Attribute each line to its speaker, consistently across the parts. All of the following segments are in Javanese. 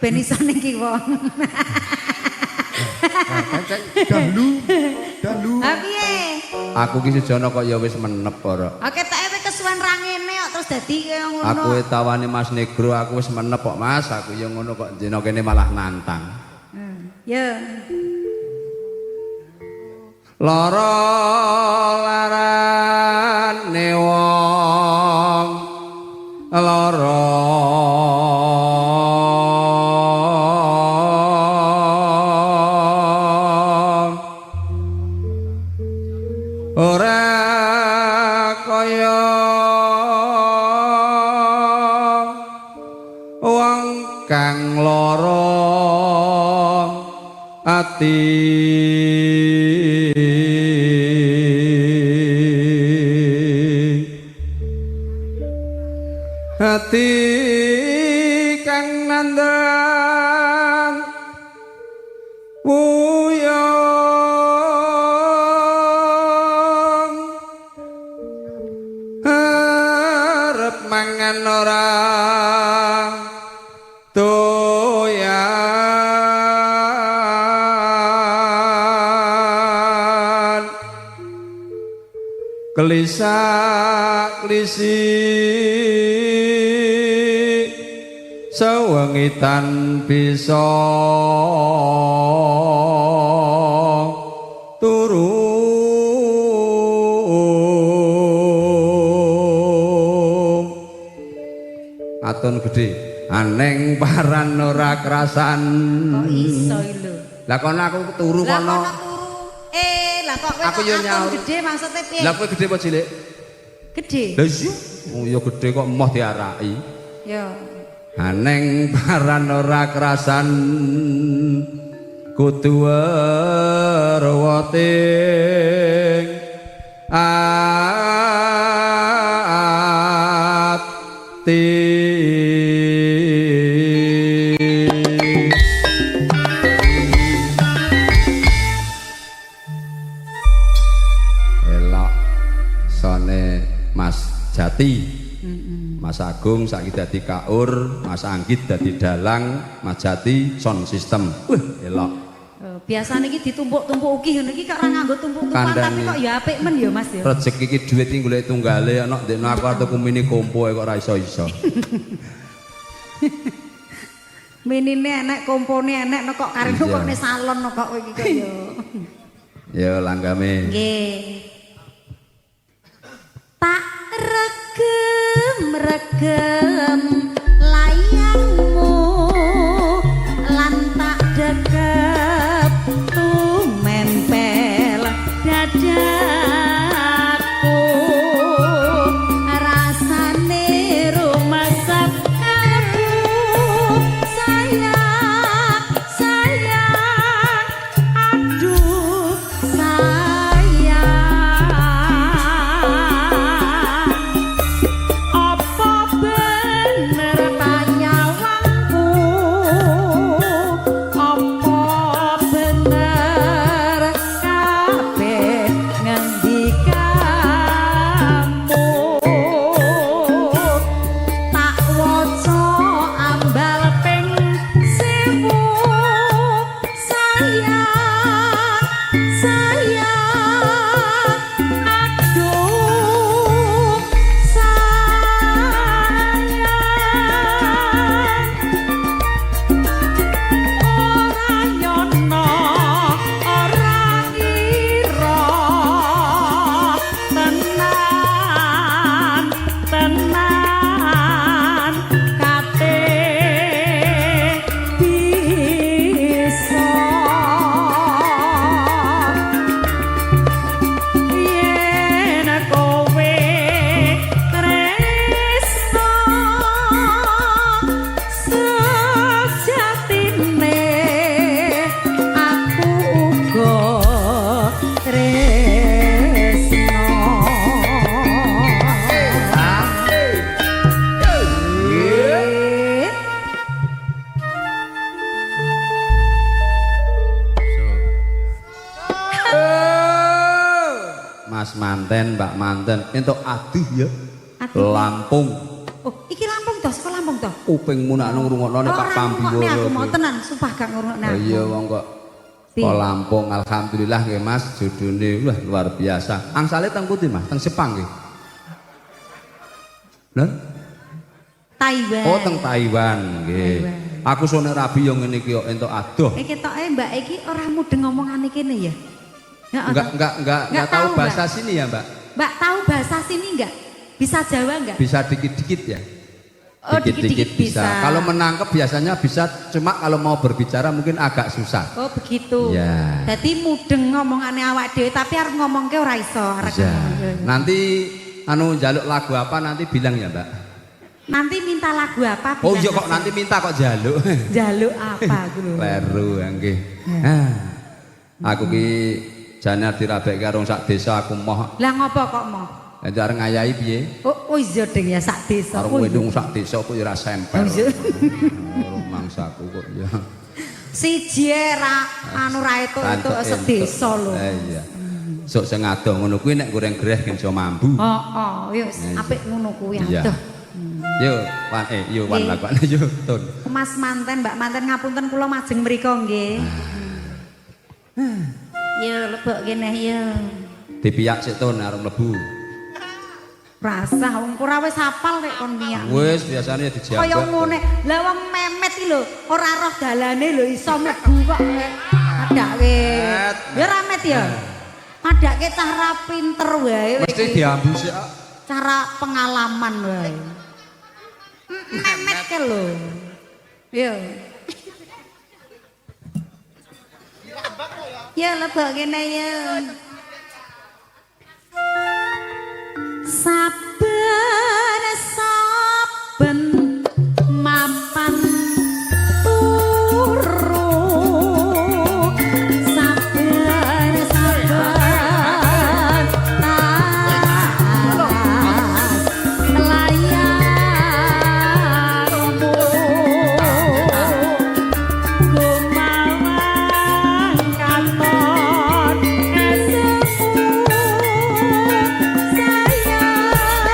Speaker 1: Ben iso ning kiwa.
Speaker 2: Dahlu, dahlu.
Speaker 1: Ha piye?
Speaker 3: Aku ki sejono kok ya wis menep ora.
Speaker 1: Oke, tak ewe kesuwen ra ngene kok terus dadi kaya ngono.
Speaker 3: Aku tawani Mas Negro, aku wis menep kok Mas, aku ya ngono kok dina kene malah nantang.
Speaker 1: Ya.
Speaker 3: Lara larane wong lara ora kaya wong kang lara ati. Ati kang nandang wuyung arep mangan ora doyan, kelisak klisi sewengitan bisa turu. Aton gedhe aneng paran ora krasan.
Speaker 1: Kok iso iki lho?
Speaker 3: Lah kono aku turu
Speaker 1: Lah
Speaker 3: kono.
Speaker 1: kono turu. Lah kok kowe
Speaker 3: Aku yo
Speaker 1: aton
Speaker 3: nyaur.
Speaker 1: gedhe maksudnya piye?
Speaker 3: Lah kowe gedhe apa cilik?
Speaker 1: Gedhe.
Speaker 3: Lah iya, oh ya gedhe kok emoh diaraki.
Speaker 1: Ya.
Speaker 3: Aneng paran ora krasan kudu werwating ati. Elok sone Mas Jati. Mas Agung saiki dadi kaur, Mas Anggit dadi dalang, Mas Jati sound system. Wah, elok.
Speaker 1: Biasane iki ditumpuk-tumpuk uki ngono iki kok ora nganggo tumpuk-tumpukan tapi kok ya apik men ya Mas ya.
Speaker 3: Rezeki iki dhuwit iki golek tunggale ana ndekno aku arep tuku mini kompo kok ora iso-iso.
Speaker 1: Minine enek, kompone enek no kok karep kok ne salon no kok kowe iki kok ya.
Speaker 3: Ya langgame.
Speaker 1: Nggih. Tak regem-regem layangmu lan tak dekep tumempel dadaku, rasane rumasap kalbu sayang sayang aduh sayang. Apa bener panyawangku, apa bener kabeh ngendikamu, tak waca ambal ping 1000 sayang sayang aduh sayang. Ora nyono ora ngira tenan tenan kate bisa yen kowe tresno sejatine aku uga tresno.
Speaker 3: Mas manten, Mbak manten, entuk aduh ya.
Speaker 1: Aduh.
Speaker 3: Lampung.
Speaker 1: Oh, iki Lampung to, saka Lampung to?
Speaker 3: Kupingmu nak ngrungokno nek Pak
Speaker 1: Ora ngrungokne
Speaker 3: Pambiwara.
Speaker 1: aku mau tenan, sumpah gak ngrungokne aku.
Speaker 3: Iya wong kok kok Lampung alhamdulillah nggih Mas jodone wah luar biasa. Angsale teng pundi Mas? Teng Jepang nggih. Lho?
Speaker 1: Taiwan.
Speaker 3: Oh teng Taiwan nggih. Aku sone rabi yo ngene iki yo entuk adoh.
Speaker 1: Ketoke Mbak iki ora mudeng ngomongane kene ya. Heeh,
Speaker 3: Enggak tahu bahasa sini ya, Mbak?
Speaker 1: Mbak tahu bahasa sini enggak? Bisa Jawa enggak?
Speaker 3: Bisa dikit-dikit ya.
Speaker 1: Oh, dikit-dikit bisa.
Speaker 3: Kalau menangkep biasanya bisa, cuma kalau mau berbicara mungkin agak susah.
Speaker 1: Oh, begitu.
Speaker 3: Iya.
Speaker 1: Dadi mudeng ngomongane awak dhewe tapi arep ngomongke ora iso, arep
Speaker 3: Bisa.
Speaker 1: ngomong.
Speaker 3: Nanti anu njaluk lagu apa nanti bilang ya, Mbak.
Speaker 1: Nanti minta lagu apa?
Speaker 3: Oh
Speaker 1: bilang
Speaker 3: iya kok
Speaker 1: aja.
Speaker 3: nanti minta kok jaluk.
Speaker 1: Jaluk apa aku lho.
Speaker 3: Kleru nggih. Ah. Aku ki jane dirabek karo sak desa aku moh.
Speaker 1: Lah ngopo kok moh?
Speaker 3: Lah arep ngayahi piye?
Speaker 1: Oh, oh iya ding ya sak desa.
Speaker 3: Arep
Speaker 1: Oh, iya.
Speaker 3: wedung sak desa kok ya ora semper.
Speaker 1: Oh, iya.
Speaker 3: Mangsaku kok ya.
Speaker 1: Siji ra anu ra etuk-etuk sedesa lho.
Speaker 3: Iya. Sok sing adoh ngono kuwi nek goreng greh iso mambu.
Speaker 1: Heeh, ya wis apik ngono kuwi
Speaker 3: Iya.
Speaker 1: adoh.
Speaker 3: Yo, wan yo wan
Speaker 1: Nggih.
Speaker 3: lakone yo tun.
Speaker 1: Mas manten, Mbak manten ngapunten kula majeng mriko nggih. Yo lebok kene yo.
Speaker 3: Dipiyak sik tun arep mlebu.
Speaker 1: Rasah wong ora wis hafal rek kon miyak.
Speaker 3: Wis biasane dijambak.
Speaker 1: Kaya ngene. Lah wong memet iki lho, ora roh dalane lho iso mlebu kok. Padake. Ya ora met ya. Padake cah ra pinter wae.
Speaker 3: Mesti diambu sik.
Speaker 1: Cara pengalaman wae. Memet ke lho. Yo. Ya lebok kene ya. Saben saben mapan turu, saben saben tas layarmu gumawang katon esemu sayang.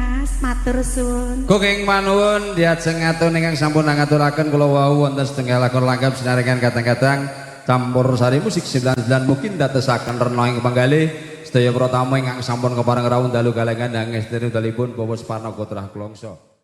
Speaker 1: Mas, matur suwun.
Speaker 3: Gunging panuwun diajeng atun ingkang sampun ngaturaken kula wau wonten setunggal lakon langgam sinarengan kadang-kadang campur sari musik 99 mungkin dadosaken rena ing panggalih sedaya para tamu ingkang sampun kepareng rawuh dalu galengan dangestri udalipun Bapak Suparno Gotrah Klongso.